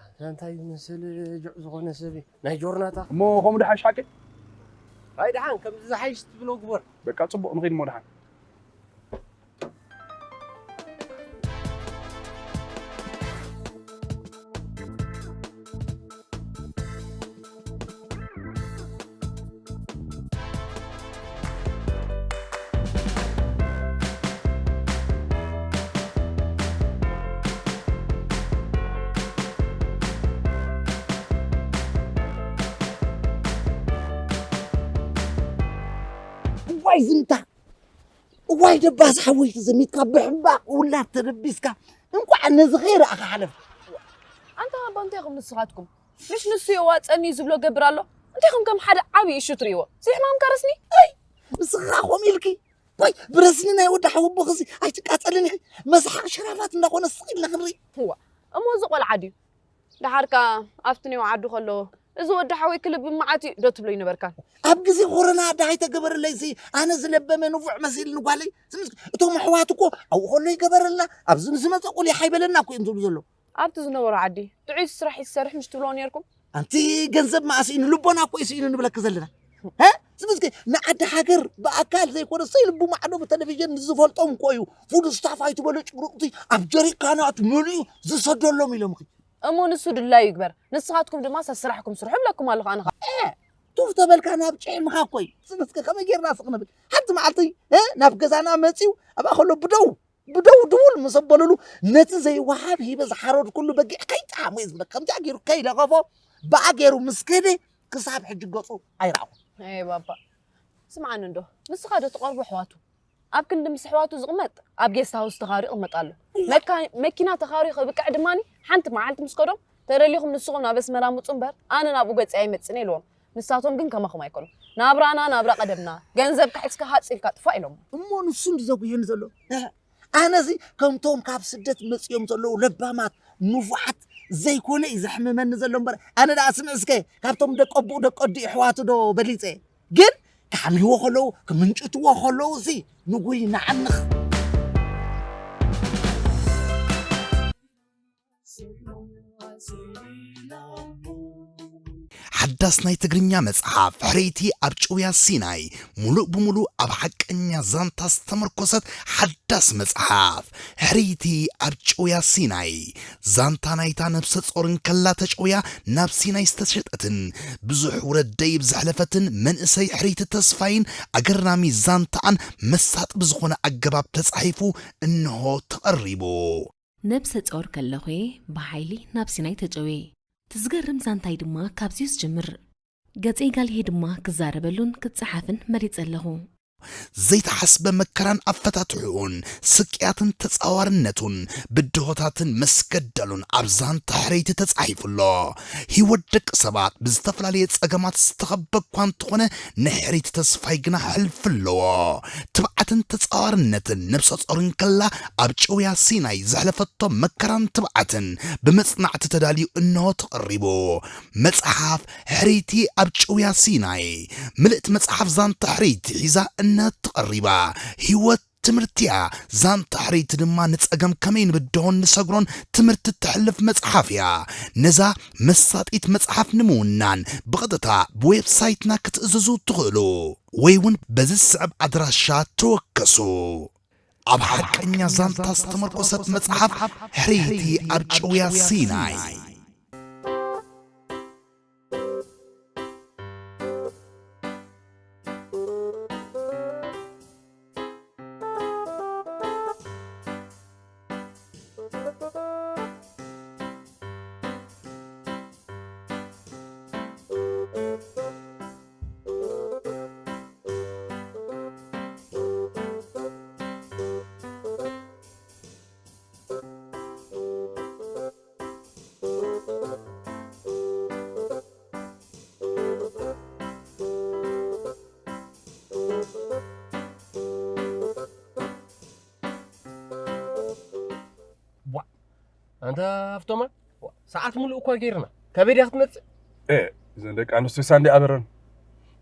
ኣንታ እንታይ ዝመስል ጅዕ ዝኾነ ሰብ እዩ። ናይ ጆርናታ። እሞ ከምኡ ደሓሽ ሓቂ? ኣይ ደሓን ከምዚ ዝሓይሽ ትብሎ ግበር። በቃ ጽቡቕ ንኸይድ እሞ ደሓን። እዋይ ዝምታ እዋይ ደባስ ሓወይ ተዘሚትካ ብሕባቕ ውላድ ተደቢስካ እንቋዕ ነዚ ከይረኣኻ ሓለፍ። ኣንታ ኣባ እንታይ ኢኹም ንስኻትኩም? ምሽ ንሱ የዋፀኒ እዩ ዝብሎ ገብር ኣሎ። እንታይ ኢኹም ከም ሓደ ዓብዪ እሹ ትርእይዎ? ዘይሕማምካ ረስኒ? ኣይ ንስኻ ከምኡ ኢልኪ ወይ ብረስኒ ናይ ወዲ ሓወቦኽሲ ኣይትቃፀልን ኢኺ። መስሓቕ ሸራፋት እንዳኾነ ስቕ ኢልና ክንርኢ። እዋ እሞ እዚ ቆልዓ ድዩ? ደሓር ከኣ ኣብቲ ኔው ዓዱ ከሎ እዚ ወዲ ሓወይ ክልብ መዓት እዩ ዶ ትብሎ ይነበርካን? ኣብ ግዜ ኮሮና ኣደ ኣይተገበረለይ ሲ ኣነ ዝለበመ ንፉዕ መሲልኒ ጓለይ ዝምስ እቶም ኣሕዋት እኮ ኣብኡ ከሎ ይገበረልና ኣብዚ ንዝመፀ ቁሊሕ ኣይበለና እኮ እዮም ዝብሉ ዘለዉ ኣብቲ ዝነበሮ ዓዲ ጥዑይ ስራሕ ይሰርሕ ምሽ ትብሎ ነርኩም ኣንቲ ገንዘብ መኣስ እዩ ንልቦና እኮ እዩ ስኢኑ ንብለኪ ዘለና እ ዝምስኪ ንዓዲ ሃገር ብኣካል ዘይኮነ ሰይ ልቡ ማዕዶ ብቴሌቪዥን ንዝፈልጦም እኮ እዩ ፉድ ስታፍ ኣይትበሎ ጭብሩቕቲ ኣብ ጀሪካናት መሊኡ ዝሰደሎም ኢሎምኺ እሞ ንሱ ድላዩ ይግበር ንስኻትኩም ድማ ሰስራሕኩም ስርሑ እብለኩም ኣለኹ ኣነ ኸዓ እ ቱፍ ተበልካ ናብ ጭሕምኻ እኮ እዩ ዝምስኪ ከመይ ጌርና ስቕ ንብል ሓንቲ መዓልቲ እ ናብ ገዛና መፂኡ ኣብኣ ከሎ ብደው ብደው ድውል ምስ ኣበሉሉ ነቲ ዘይወሃብ ሂበ ዝሓረድኩሉ በጊዕ ከይጠዓሞ እዩ ዝብለካ ከምዚኣ ገይሩ ከይለኸፎ ብኣ ገይሩ ምስ ከደ ክሳብ ሕጂ ገፁ ኣይረኣኹን። ኣየ ባባ ስምዓኒ እንዶ ንስኻ ዶ ትቐርቦ ኣሕዋቱ ኣብ ክንዲ ምስ ኣሕዋቱ ዝቕመጥ ኣብ ጌስት ሃውስ ተኻርዩ ይቕመጥ ኣሎ። መኪና ተኻርዩ ከብቅዕ ድማ ሓንቲ መዓልቲ ምስ ከዶም ተደሊኹም ንስኹም ናብ ኣስመራ ምፁ እምበር ኣነ ናብኡ ገፀይ ኣይመፅእን ኢልዎም። ንሳቶም ግን ከማኹም ኣይኮኑን። ናብራና ናብራ ቀደምና። ገንዘብካ ሒዝካ ሃጽ ኢልካ ጥፋእ ኢሎሞ። እሞ ንሱ እንዲ ዘጉህየኒ ዘሎ። ኣነሲ ከምቶም ካብ ስደት መጺኦም ዘለዉ ለባማት ንፉዓት ዘይኮነ እዩ ዘሕምመኒ ዘሎ እምበር፣ ኣነ ደኣ ስምዕ እስከ፣ ካብቶም ደቂ ኣቦኡ ደቂ ኣዲኡ ኣሕዋቱ ዶ በሊጸ? ግን ክሓምይዎ ከለዉ፣ ክምንጭትዎ ከለዉ ሲ ንጉይ ንዓንኽ። ሓዳስ ናይ ትግርኛ መጽሓፍ ሕርይቲ ኣብ ጭውያ ሲናይ፣ ሙሉእ ብሙሉእ ኣብ ሓቀኛ ዛንታ ዝተመርኮሰት ሓዳስ መጽሓፍ ሕርይቲ ኣብ ጭውያ ሲናይ። ዛንታ ናይታ ነብሰ ጾር እንከላ ተጨውያ ናብ ሲናይ ዝተሸጠትን ብዙሕ ውረድ ደይብ ዘሕለፈትን መንእሰይ ሕርይቲ ተስፋይን ኣገራሚ ዛንታኣን መሳጢ ብዝኾነ ኣገባብ ተጻሒፉ እንሆ ተቐሪቡ። ነብሰ ጾር ከለኹ'የ ብሓይሊ ናብ ሲናይ ተጨውየ። እቲ ዝገርም ዛንታይ ድማ ካብዚ'ዩ ዝጅምር። ገጸይ ጋልሄ ድማ ክዛረበሉን ክጸሓፍን መሪጸ ኣለኹ። ዘይተሓስበ መከራን ኣፈታትሕኡን፣ ስቅያትን ተጻዋርነቱን፣ ብድሆታትን መስገደሉን ኣብ ዛንታ ሕርይቲ ተጻሒፉ ኣሎ። ህይወት ደቂ ሰባት ብዝተፈላለየ ጸገማት ዝተኸበ እኳ እንተኾነ፣ ናይ ሕርይቲ ተስፋይ ግና ሕልፊ ኣለዎ። ትብዓትን ተጻዋርነትን ነብሰ ጾር እንከላ ኣብ ጭውያ ሲናይ ዘሕለፈቶ መከራን ትብዓትን ብመጽናዕቲ ተዳልዩ እንሆ ተቐሪቡ። መጽሓፍ ሕርይቲ ኣብ ጭውያ ሲናይ። ምልእቲ መጽሓፍ ዛንታ ሕርይቲ ሒዛ እነሆ ተቐሪባ። ህይወት ትምህርቲ እያ። ዛንታ ሕርይቲ ድማ ንጸገም ከመይ ንብድሆን ንሰግሮን ትምህርቲ እተሕልፍ መጽሓፍ እያ። ነዛ መሳጢት መጽሓፍ ንምውናን ብቐጥታ ብዌብሳይትና ክትእዝዙ ትኽእሉ ወይ እውን በዚ ዝስዕብ ኣድራሻ ተወከሱ። ኣብ ሓቀኛ ዛንታ ዝተመርኮሰት መጽሓፍ ሕርይቲ ኣብ ጭውያ ሲናይ። ቧ፣ ኣንታ ሃፍቶማ፣ ቧ፣ ሰዓት ሙሉእ እኳ ጌርና። ካበይ ድያ ክትመጽእ? እ፣ እዘን ደቂ ኣንስትዮ ሳንዲ ኣበረን።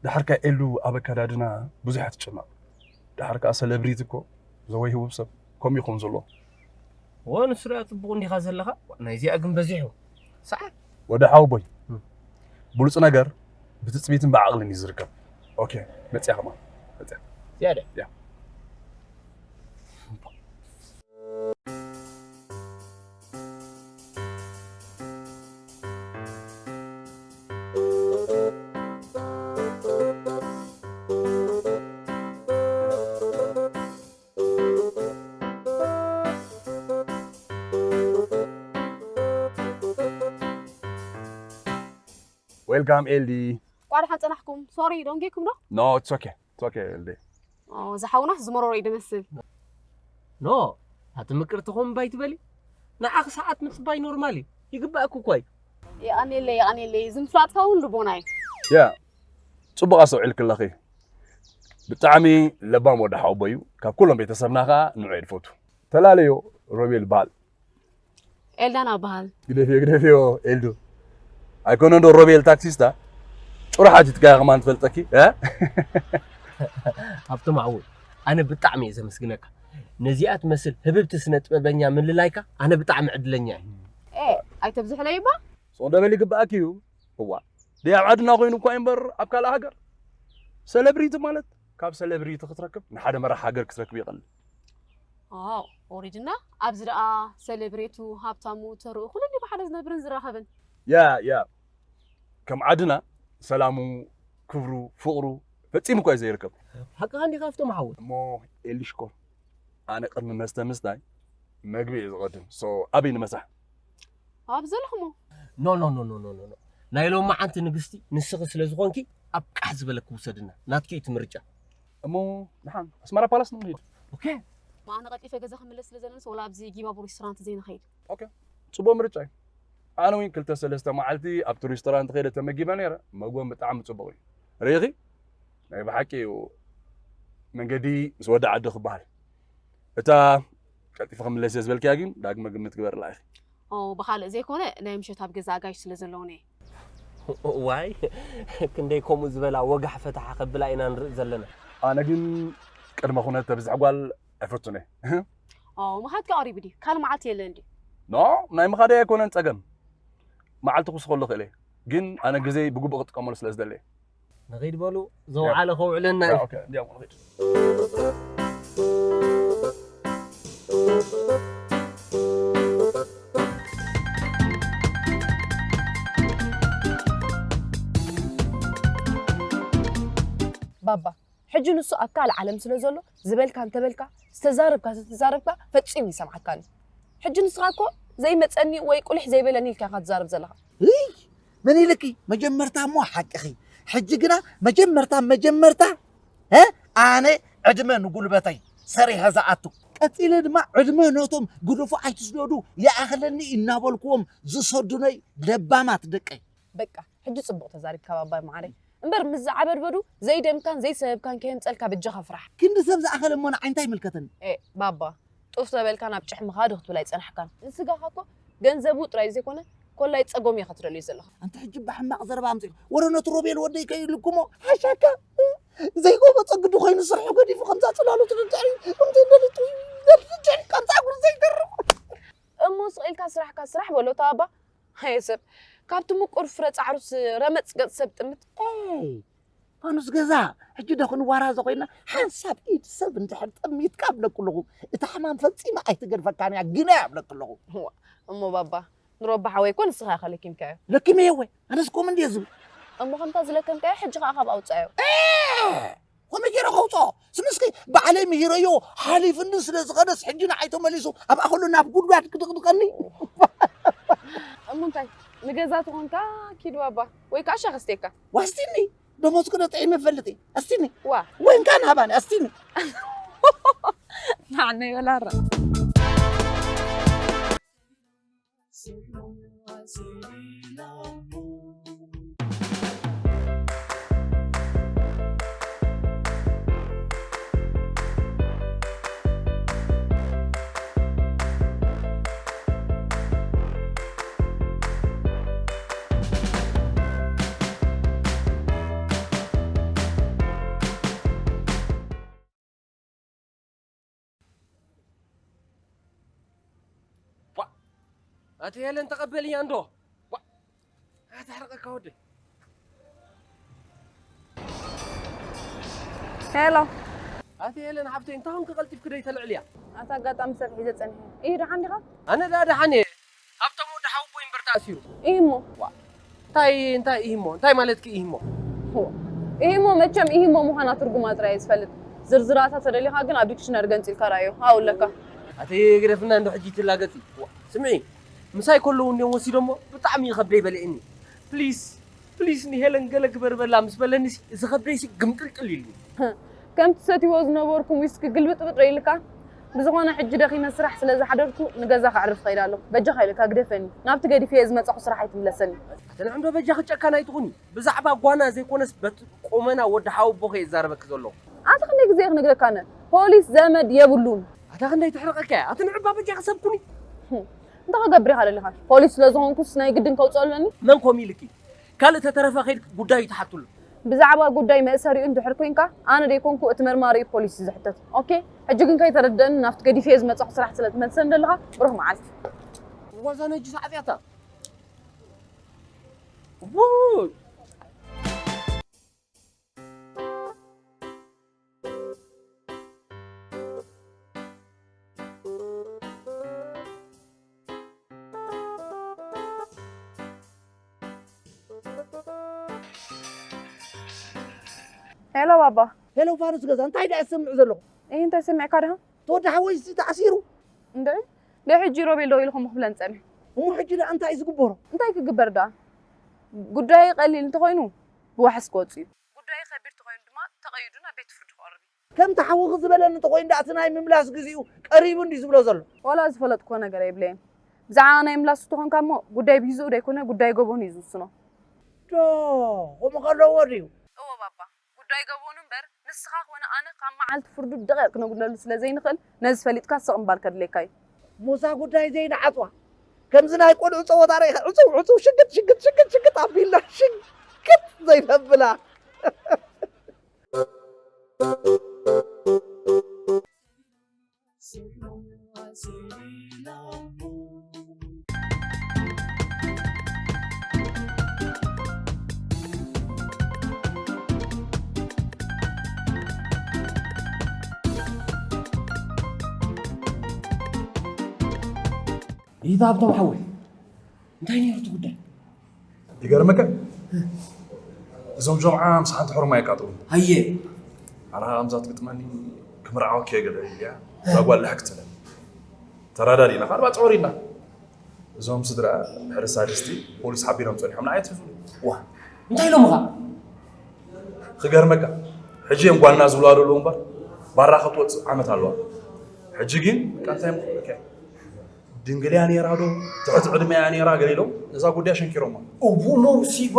ደሓር ከኣ ኤሉ ኣብ ኣከዳድና ብዙሕ እያ ትጨነቕ። ደሓር ከኣ ሰለብሪቲ እኮ ዘወይ ህቡብ ሰብ ከምኡ ይኸውን ዘሎ። እወ፣ ንሱ ደኣ ጽቡቕ እንዲኻ ዘለኻ። ናይዚኣ ግን በዚሑ። ሰዓት። ወዲ ሓወቦይ፣ እም። ብሉጽ ነገር ብትጽቢትን ብዓቕልን እዩ ዝርከብ። ኦኬ፣ መጽያ ከማን። መጽያ። ዝያዳ። ያ። ዌልካም ኤልዲ። እንኳዕ ደሓን ጸናሕኩም። ሶሪ፣ ደንጊኩም ዶ? No, it's okay. It's okay, ኤልዲ። ኦ፣ እዚ ሓውናስ ዝመረሮ እዩ ዝመስል። ኖ፣ ኣቲ ምቅርቲ ኾም ባይ ትበሊ? ንዓኺ ሰዓት ምጽባይ ኖርማል እዩ። ይግባእኩ እኳ እዩ። የቐኔለይ፣ የቐኔለይ። እዚ ምፍላጥካ እውን ልቦና እዩ። ያ፣ ጽቡቕ ኣስተውዒልኪ ኣለኺ። ብጣዕሚ ለባም ወዲ ሓወቦይ እዩ። ካብ ኩሎም ቤተሰብና ኸኣ ንዑ እየ ዝፈቱ። ተላለዮ፣ ሮቤል ይበሃል። ኤልዳና እበሃል። ግደፍዮ፣ ግደፍዮ፣ ኤልዱ። ኣይኮነን ዶ ሮቤል ታክሲስታ? ጭራ ሓቲትካያ ከማን ትፈልጠኪ፣ እ? ሃብቶም ሓወይ፣ ኣነ ብጣዕሚ እየ ዘመስግነካ። ነዚኣ ትመስል ህብብቲ ስነ ጥበበኛ ምልላይካ ኣነ ብጣዕሚ ዕድለኛ እየ። ኤ፣ ኣይተብዝሕለይ እባ። ሱቕ ዶ በሊ ይግባኣኪ እዩ። እዋ፣ ደይ ኣብ ዓድና ኮይኑ እኳ እምበር ኣብ ካልእ ሃገር ሰለብሪቲ ማለት ካብ ሰለብሪቲ ክትረክብ ንሓደ መራሕ ሃገር ክትረክብ ይቐልል። ዋው፣ ኦሪጅና ኣብዚ ደኣ ሰለብሬቱ፣ ሃብታሙ፣ ተርኡ ኩሉ እንዲ ብሓደ ዝነብርን ዝራኸብን። ያ፣ ያ። ከም ዓድና ሰላሙ፣ ክብሩ፣ ፍቕሩ ፈጺሙ እኳ እዩ ዘይርከብ። ሓቅኻ እንዲኻ ሃብቶም ሓወይ። እሞ ኤሊ ሽኮር፣ ኣነ ቅድሚ መስተ ምስታይ መግቢ እየ ዝቐድም። ሶ፣ ኣበይ ንመሳሕ? ኣብ ዘለኹሞ። ኖ፣ ኖ፣ ኖ፣ ኖ፣ ኖ፣ ኖ፣ ኖ። ናይ ሎማዓንቲ ንግስቲ ንስኺ ስለ ዝኾንኪ ኣብ ቃሕ ዝበለ ክውሰድና። ናትኪ እዩ እቲ ምርጫ። እሞ ደሓን ኣስመራ ፓላስ ንኺድ። ኦኬ። ኣነ ቀልጢፈ ገዛ ክምለስ ስለ ዘለንስ፣ ወላ ኣብዚ ጊባቦ ሬስቶራንት ዘይንኸይድ። ኦኬ። ጽቡቕ ምርጫ እዩ። ኣነ እውን ክልተ ሰለስተ መዓልቲ ኣብቲ ሬስቶራንት ከይደ ተመጊበ ነይረ። መግቦም ብጣዕሚ ጽቡቕ እዩ። ርኢኺ? ናይ ብሓቂ እዩ መንገዲ ምስ ወዲ ዓዲ ክበሃል። እታ ቀልጢፈ ክምለስ እየ ዝበልክያ ግን ዳግመ ግምት ግበርላ ኢኺ። ኦ፣ ብኻልእ ዘይኮነ ናይ ምሸት ኣብ ገዛ ኣጋይሽ ስለ ዘለውኒ። ዋይ፣ ክንደይ ከምኡ ዝበላ ወጋሕ ፈታሓ ከብላ ኢና ንርኢ ዘለና። ኣነ ግን ቅድመ ኩነት ተብዝሕ ጓል ኣይፈቱን እየ። ኦ፣ ምኻድካ ቀሪቡ ድዩ? ካልእ መዓልቲ የለን ድዩ? ኖ፣ ናይ ምኻደይ ኣይኮነን ጸገም። መዓልቲ ክውስኸሉ ይኽእል እየ። ግን ኣነ ግዜይ ብግቡእ ክጥቀመሉ ስለ ዝደሊ እየ። ንኺድ በሉ፣ ዘውዓለ ከውዕለና እዩ። ኦኬ፣ እንዲያውም ንኺድ። ባባ፣ ሕጂ ንሱ ኣብ ካልእ ዓለም ስለ ዘሎ ዝበልካ እንተበልካ ዝተዛረብካ ዝተዛረብካ ፈጺሙ ይሰምዓካን እዩ። ሕጂ ንስኻ እኮ ዘይመጸኒ ወይ ቁሊሕ ዘይበለኒ ኢልካ ኢኻ ትዛረብ ዘለኻ። እይ መን ኢልኪ? መጀመርታ እሞ ሓቅኺ። ሕጂ ግና መጀመርታ መጀመርታ እ ኣነ ዕድመ ንጉልበተይ ሰሪሐ ዝኣቱ፣ ቀጺለ ድማ ዕድመ ነቶም ግደፉ ኣይትስደዱ ይኣኽለኒ እናበልክዎም ዝሰዱነይ ለባማት ደቀይ። በቃ ሕጂ ጽቡቕ ተዛሪብካ ባባይ መዓረይ። እምበር ምስ ዝዓበድበዱ ዘይደምካን ዘይሰበብካን ከየምጸልካ በጃኻ ፍራሕ። ክንዲ ሰብ ዝኣኸለ እሞ ንዓይ እንታይ ይምልከተኒ? ኤ ባባ፣ ጡፍ ተበልካ ናብ ጭሕምኻ ዶ ክትብል ኣይጸናሕካን። ንስጋኻ እኮ ገንዘቡ ጥራይ ዘይኮነ ኮላይ ጸጎም ኢኻ ትደልዮ ዘለኻ። ኣንቲ ሕጂ ብሕማቕ ዘረባ ኣምጺእካ ወረ ነቲ ሮቤል ወደይ ከይልኩሞ ሓሻካ ዘይጎቦ ጸግዲ ኮይኑ ስርሑ ገዲፉ ከምዛ ጽላሉ ትድድዕሪ ከምቲ እንደልጡ ይደልድዕ ከምዛ ጉር ዘይገርም እሞ ስቕ ኢልካ ስራሕካ ስራሕ በሎ እታ ኣባ። ኣየ ሰብ፣ ካብቲ ምቁር ፍረ ጻዕሩስ ረመጽ ገጽ ሰብ ጥምት። ኤይ ፋኑስ ገዛ፣ ሕጂ ዶ ክንዋራዘ ኮይና ሓንሳብ ኢድ ሰብ እንድሕር ጠሚትካ እብለኪ ኣለኹ። እታ ሕማም ፈጺማ ኣይትገድፈካን እያ ግና እያ እብለኪ ኣለኹ። እዋ፣ እሞ ባባ፣ ንሮባ ሓወይ እኮ ንስኻ ኢኻ ለኪምካዮ። ለኪመዮ ወይ? ኣነስ ከምኡ እንድየ ዝብል። እሞ ከምታ ዝለከምካዮ ሕጂ ኸኣ ካብ ኣውጻዮ። ኤ! ከመይ ገይረ ከውፅኦ? ስምስኪ ባዕለይ ምሂረዮ ሓሊፍኒ ስለ ዝኸደስ ሕጂ ንዓይ ተመሊሱ ኣብኣ ከሎ ናብ ጉድጓድ ክድቕድቐኒ። እሞ እንታይ ንገዛ ትኾንካ ኪድ ባባ ወይ ከዓ ሻኽ ስቴካ ዋስቲኒ ደሞዝ ክደ ጥዒመ ፈልጥ እየ። ኣስቲኒ ዋ ወይንካ ንሃባኒ ኣስቲኒ። ንዓነይ በላራ ቧ! ኣቲ ሄለን ተቐበልያ እንዶ። ቧ! ኣታሕርቐካ ወደይ። ሄሎ። ኣቲ ሄለን ሓብተይ እንታይ ሆንኪ ቀልጢፍኪ ደይ ተልዕልያ? ኣታ ኣጋጣሚ ሰብ ሒዘ ጸኒሐ። እዩ ደሓን ዲኻ? ኣነ ደኣ ደሓን እየ። ሃብቶም ወዲ ሓውቦይ እምበር ተኣሲሩ። እዩ እሞ። እንታይ እንታይ ኢሂሞ እንታይ ማለትኪ ኢሂሞ? ኢሂሞ መቸም ኢሂሞ ምዃና ትርጉማ ጥራይ እየ ዝፈልጥ። ዝርዝራታ ተደሊኻ ግን ኣብ ዲክሽነሪ ገንጺልካ ረኣዮ ኣብኡ ኣለካ። ኣቲ ግደፍና እንዶ ሕጂ ትላገጺ። ስምዒ ምሳይ ከለዉ እንድዮም ወሲዶሞ ብጣዕሚ ይኸብደይ በሊዕኒ። ፕሊስ ፕሊስ ንሄለን ገለ ግበር በላ ምስ በለኒሲ እዚ ኸብደይሲ ግምጥልጥል ኢሉኒ። ከምቲ ትሰትይዎ ዝነበርኩም ዊስኪ ግልብጥብጥ ዶ ኢልካ? ብዝኾነ ሕጂ ደኺመ ስራሕ ስለ ዝሓደርኩ ንገዛ ከዕርፍ ከይደ ኣለኹ። በጃኻ ኢልካ ግደፈኒ። ናብቲ ገዲፈዮ ዝመጻኹ ስራሕ ኣይትምለሰኒ። ኣቲ ንዕንዶ በጃኺ ጨካን ኣይትኹኒ። ብዛዕባ ጓና ዘይኮነስ በቲ ቁመና ወዲ ሓወቦኺ እየ ዝዛረበኪ ዘለኹ። ኣቲ ክንደይ ግዜ ክነግረካ ኣነ? ፖሊስ ዘመድ የብሉን። ኣታ ክንደይ ተሕርቐካ እያ። ኣቲ ንዕባ በጃኺ ሰብ ኩኒ። እንታይ ክገብር ኢኻ ደሊኻ? ፖሊስ ስለ ዝኾንኩስ ናይ ግድን ከውፅኦ ኣለኒ? መን ከምኡ ኢልኪ? ካልእ ተተረፈ ከይድ ጉዳዩ ትሓትሉ። ብዛዕባ ጉዳይ መእሰሪኡ እንድሕር ኮንካ ኣነ ደይኮንኩ እቲ መርማሪ እዩ ፖሊስ እዩ ዝሕተት። ኦኬ ሕጂ ግን ከይተረደእኒ ናብቲ ገዲፈዮ ዝመጻኹ ስራሕ ስለ ትመልሰኒ ዘለኻ ብሩኽ መዓልቲ። ዋዛ ነጂ ሰዓት እያ እታ። ውይ! ሄሎ ባባ። ሄሎ ፋኑስ ገዛ እንታይ ደኣ ትሰምዕ ዘለኹ? እይ እንታይ ሰሚዕካ ድኻ? ተወዲ ሓወይ ሲ ተኣሲሩ። እንደ ደይ ሕጂ ሮቤል ደው ኢልኹም ክብለን ጸኒሑ። እሞ ሕጂ ደኣ እንታይ እዩ ዝግበሮ? እንታይ ክግበር ደኣ? ጉዳይ ቀሊል እንተኾይኑ ብዋሕስ ክወጽእ እዩ። ጉዳይ ከቢድ ተኾይኑ ድማ ተቐይዱ ናብ ቤት ፍርዲ ክቐርብ እዩ። ከምቲ ሓውኺ ዝበለኒ እንተኾይኑ ደኣ እቲ ናይ ምምላስ ግዜኡ ቀሪቡ እንድዩ ዝብሎ ዘሎ። ዋላ ዝፈለጥክዎ ነገር የብለይን። ብዛዕባ ናይ ምላሱ ተኾንካ እሞ ጉዳይ ቢዝኡ ደይኮነ ጉዳይ ገበኑ እዩ ዝውስኖ። ዶ ከምኡ ከለዎ ድዩ? እወ ባባ ጉዳይ ገበኑ እምበር ንስኻ ኮነ ኣነ ካብ መዓልቲ ፍርዱ ደቂቕ ክነጉድለሉ ስለ ዘይንኽእል ነዚ ፈሊጥካ ስቕ ምባል ከድልየካ እዩ። እሞ እዛ ጉዳይ ዘይንዓጽዋ ከምዚ ናይ ቆልዑ ጸወታ ርኢኻ ዕጽው ዕጽው ሽግጥ ሽግጥ ሽግጥ ሽግጥ ኣቢልና ሽግጥ ዘይነብላ። ይታ ሃብቶም ሓወይ እንታይ ነይሩ እቲ ጉዳይ? ይገርመካ እዞም ጀምዓ ምስ ሓንቲ ሕርማ የቃጥሉ ሃየ ኣራ ኣምዛ ትግጥመኒ ክምርዓወኪ እየ ገለ ኢልያ እዛ ጓል ልሕክ ትለን ተራዳዲእና ካልባ ጸወሪና እዞም ስድራ ድሕሪ ሳድስቲ ፖሊስ ሓቢሮም ጸኒሖም ንዓይ ትሕዙ ዋ እንታይ ኢሎምኻ? ክገርመካ ሕጂ እዮም ጓልና ዝብልዋ ዘለዉ እምበር ባራ ክትወፅእ ዓመት ኣለዋ ሕጂ ግን ቀንታይ ምክልከ ድንግልያ ነይራ ዶ ትሕቲ ዕድመያ ነይራ ገለ ኢሎም ነዛ ጉዳይ ሸንኪሮማ እቡ ነውሲባ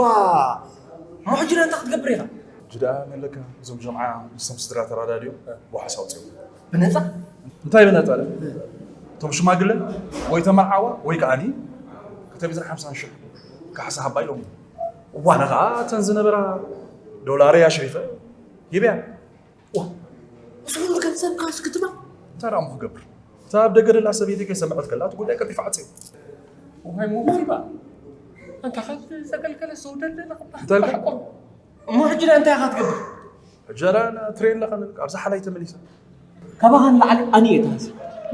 እሞ ሕጂ እንታይ ክትገብር ኢኻ? ሕጂ ደኣ መለካ እዞም ጀምዓ ምስቶም ስድራ ተራዳድዮም ዋሕስ ኣውፅኦም ብነፃ እንታይ ብነፃ ደ እቶም ሽማግለ ወይ ተመርዓዋ ወይ ከዓኒ ክተብ ዝን ሓምሳን ሽሕ ካሕሳ ሃባ ኢሎም ዋና ከዓ እተን ዝነበራ ዶላር እያ ሽሪፈ ሂበያ ዋ እዚ ሁሉ ገንዘብ ካስ ክትባ እንታይ ደኣ ክገብር እታ ኣብ ደገ ደላ ሰበይቲ ከይሰምዐት ከላ እቲ ጉዳይ ቀልጢፋ ዓፅዩ ውሃይ ሙሲባ ኣንታ ኸት ዘገልገለ ሰው ደለ እንታይ ኢልካ? እሞ ሕጂ እንታይ ኢኻ ትገብር? ሕጀራ ትሬን ለኸ ኣብዛ ሓላይ ተመሊሰ ካባኻ ንላዕሊ ኣነ እየ ተሃሲ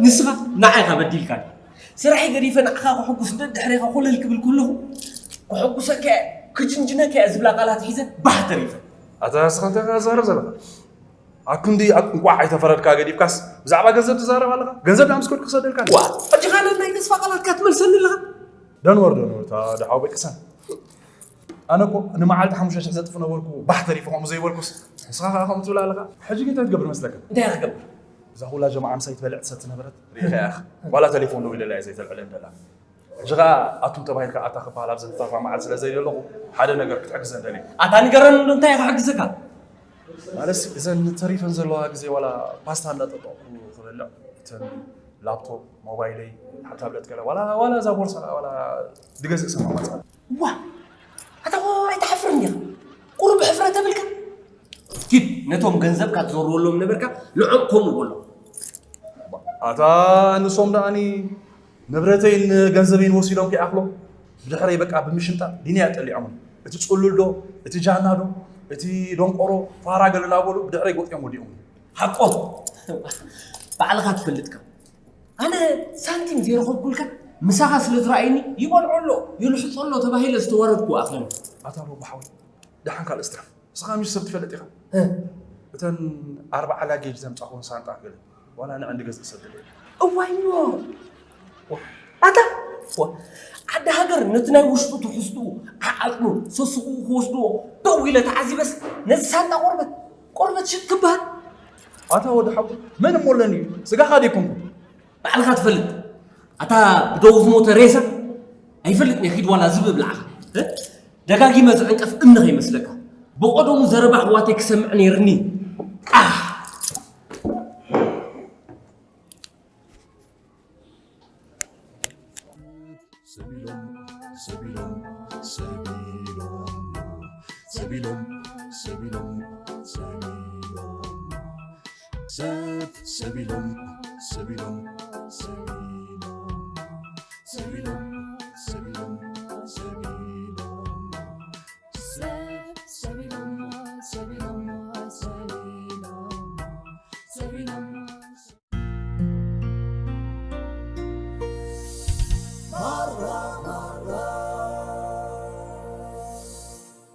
ንስኻ ንዓኻ በዲልካ ስራሐይ ገዲፈ ንዓኻ ክሕጉስ ደድሕሬኻ ኮለል ክብል ከለኹ ክሕጉሰካ እየ ክጅንጅነካ እየ ዝብላ ቃላት ሒዘ ባህ ተሪፈ ኣታ ንስኻ እንታይ ኢኻ ትዛረብ ዘለኻ ኣብ ክንዲ እንቋዕ ኣይተፈረድካ ገዲፍካስ ብዛዕባ ገንዘብ ትዛረብ ኣለኻ ገንዘብ ናብ ምስኮድ ክሰደልካ ዋ ሕጂ ኻነ ናይ ተስፋ ቃላትካ ትመልሰኒ ኣለኻ ደንወር ደንወር እታ ደሓው በቂሰን ኣነ እኮ ንመዓልቲ ሓሙሽተ ሽሕ ዘጥፍ ነበርኩ ባሕ ተሪፉ ከምኡ ዘይበልኩስ ንስኻ ከዓ ከምኡ ትብል ኣለኻ ሕጂ ግን እንታይ ትገብር መስለካ እንታይ ክገብር እዛ ኩላ ጀማዓ ምሳይ ትበልዕ ትሰቲ ነበረት ርኢኻ ኢኻ ዋላ ቴሌፎን ደው ኢለላ እየ ዘይተልዕለን ደላ ሕጂ ከዓ ኣቱም ተባሂልካ ኣታ ክበሃል ኣብዚ ንፋፋ መዓል ስለ ዘይደለኹ ሓደ ነገር ክትሕግዘን ደልየ ኣታ ንገረኒ እንዶ እንታይ ክሕግዘካ ማለት እዘን ተሪፈን ዘለዋ ግዜ ዋላ ፓስታ እንዳጠጠቕኩ ክበልዕ እተን ላፕቶፕ ሞባይለይ ሓታ ብለት ገለ ዋላ ዋላ እዛ ቦርሳ ዋላ ድገዝእ ሰማ ማፃ ዋ ኣታ ኣይትሓፍርን ዲኻ ቁሩብ ሕፍረት ተብልካ ኪድ ነቶም ገንዘብካ ትዘርወሎም ነበርካ ንዕቕ ከምኡ በሎ ኣታ ንሶም ደኣኒ ንብረተይን ገንዘበይን ወሲዶም ከይኣኽሎ ብድሕረይ በቃ ብምሽምጣ ዲንያ ጠሊዖም እቲ ፅሉል ዶ እቲ ጃና ዶ እቲ ደንቆሮ ፋራ ገለ እናበሉ ብድሕረይ ጎጥዮም ወዲኦም ሓቆም ባዕልኻ ትፈልጥካ ኣነ ሳንቲም ዘይረኸብኩልካ ምሳኻ ስለ ዝረኣየኒ ይበልዖ ኣሎ ይልሕጾ ኣሎ ተባሂለ ዝተዋረድኩ ኣኽለኒ ኣታ ሮቦ ሓወይ ደሓን ካልእ ስትረፍ ንስኻ ምሽ ሰብ ትፈልጥ ኢኻ እተን ኣርባዓ ላጌጅ ዘምፃኹን ሳንጣ ገለ ዋላ ንዕንዲ ገዝእ ሰብ ድለ እዋይ ኣታ ዓዲ ሃገር ነቲ ናይ ውሽጡ ትሕዝትኡ ዓዓፅሙ ሰስኡ ክወስድዎ ደው ኢለ ተዓዚበስ ነዚ ሳንጣ ቆርበት ቆርበት ሽክ ክበሃል ኣታ ወዲ ሓቡ መን እሞ ኣለኒ እዩ ስጋኻ ደይኮንኩ ባዕልኻ ትፈልጥ ኣታ ብደው ዝሞተ ሬሳ ኣይፈልጥን እየ ኪድ ዋላ ዝብብ ልዓኻ ደጋጊመ ዝዕንቀፍ እምኒ ከይመስለካ ብቐደሙ ዘረባ ኣሕዋተይ ክሰምዕ ነይርኒ ቃሕ ሰቢሎም ሰቢሎም ሰቢሎም ሰቢሎም ሰቢሎም ሰቢሎም ሰብ ሰቢሎም ሰቢሎም ሰቢሎም